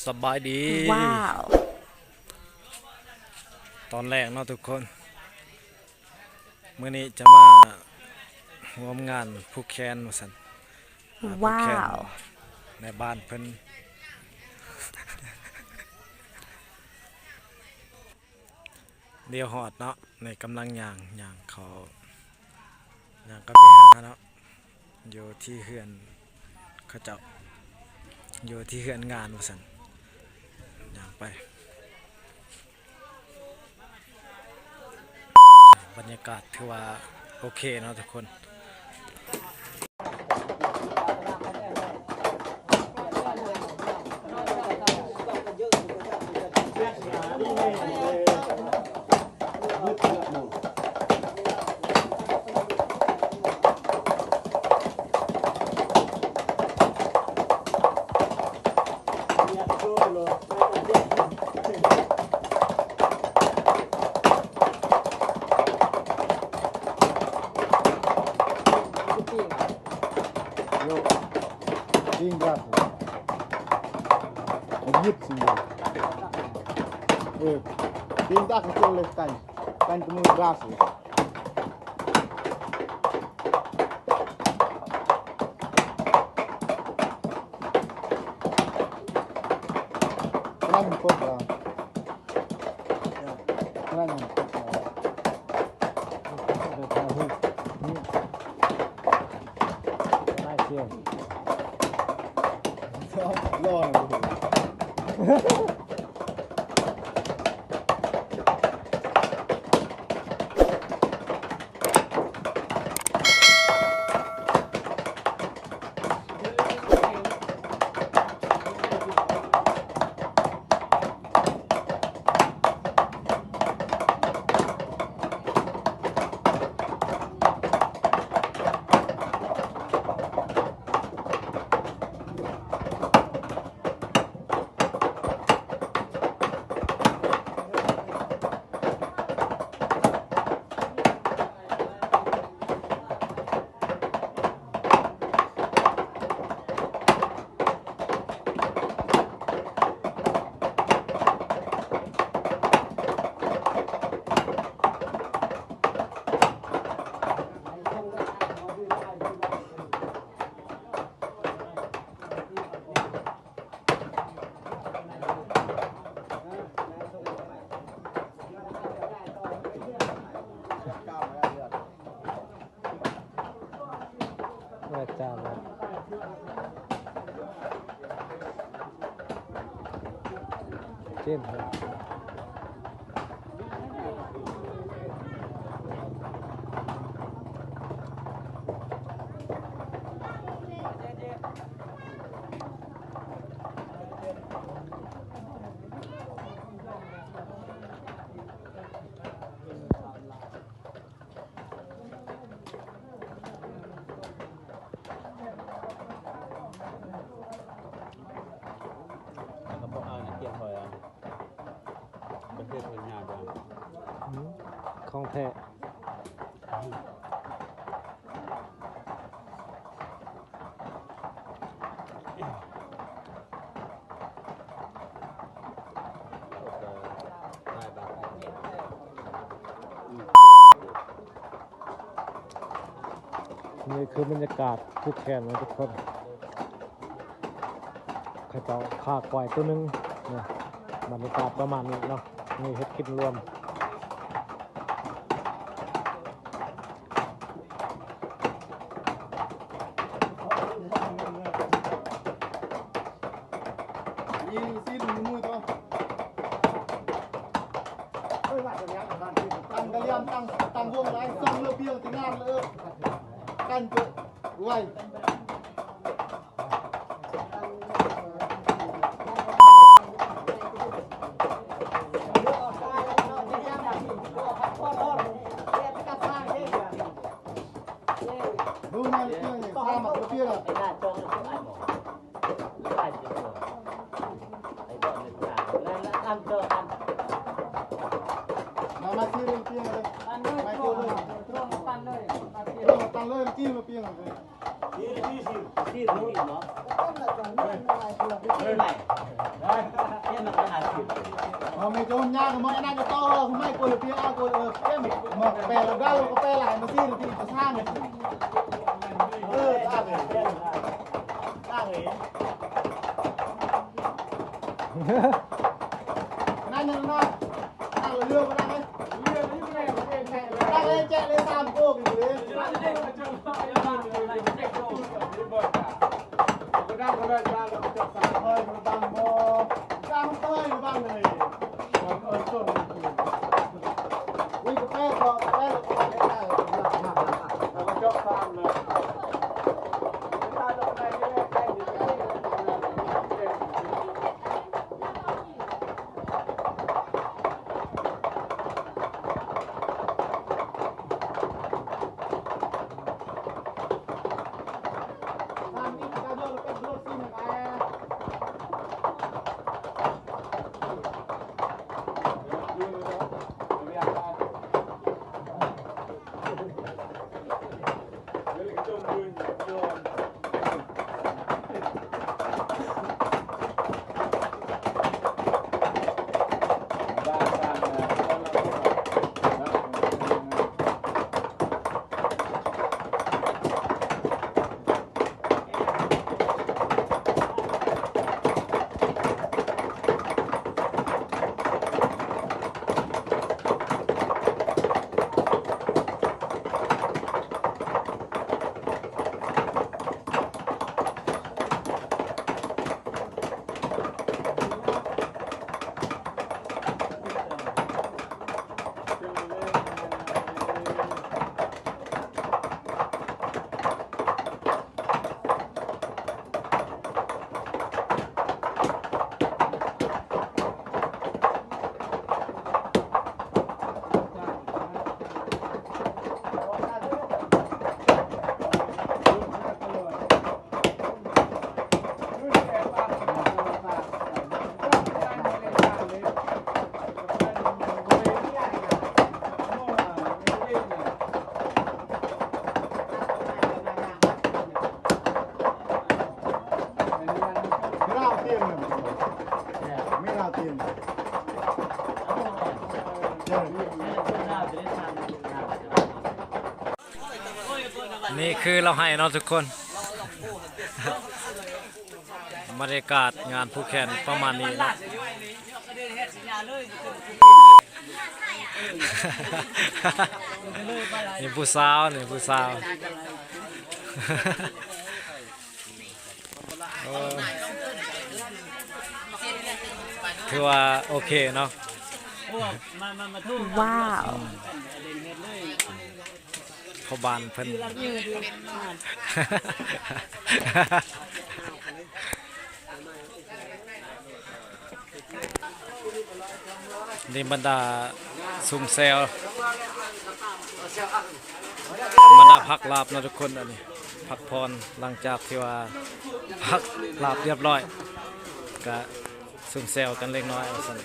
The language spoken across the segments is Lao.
ສະບາຍດີ ວ້າວ ຕອນແລກເນາະທຸກຄົນ ມື້ນີ້ຈະມາຮ່ວມງານຜູກແຂນວ່າຊັ້ນ ອ່າ ຜູກແຂນ ວ້າວ ໃນບ້ານເພິ່ນ ດຽວຮອດເນາະ ນີ້ກຳລັງຍ່າງ ຍ່າງເຂົ້າ ຍ່າງເຂົ້າໄປຫາເນາະ ຢູ່ທີ່ເຮືອນເຂົາເຈົ້າ ຢູ່ທີ່ເຮືອນງານວ່າຊັ້ນ ຍ່າງໄປ ບັນຍາກາດຖືວ່າໂອເຄເນາະທຸກຄົນ. Io, ringrazio. Aiuto, signore. Eh, ringrazio le cani. Cani, grazie. Bravo, bravo.ອືມ ຂອງແທ້. ນີ້ຄືບັນຍາກາດຜູກແຂນເນາະທຸກຄົນ ເຂົາເຈົ້າຂ້າກວາຍໂຕໜຶ່ງເນາະ ບັນຍາກາດປະມານນີ້ເນາະ ມີເຮັດກິນລວມ. Con nhà của mày ăn ăn cho to, không may cô được kia, cô, ờ, kia mày, mà bè là galo, có bè lại mà xin được thì có sao này. Ờ, ta về. Ta về. Nãy nè, nãy. Nãy là lừa, nãy. Nãy lên chạy lên tam cô kìa.ນີ້ຄືລາວໃຫ້ເນາະທຸກຄົນ. ບັນຍາກາດງານຜູກແຂນປະມານນີ້ເນາະ. ນີ້ຜູ້ສາວ ນີ້ຜູ້ສາວ. ໂອ້ ຖືວ່າໂອເຄເນາະ. ວ້າວ. ພໍ່ບ້ານເພິ່ນ ນີ້ບັນດາຊຸມແຊວ ບັນດາພັກລາບເນາະທຸກຄົນ. ອັນນີ້ພັກຜ່ອນ ຫຼັງຈາກທີ່ວ່າພັກລາບລຽບຮ້ອຍ ກະຊຸມແຊວກັນເລັກນ້ອຍວ່າຊັ້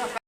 ນ.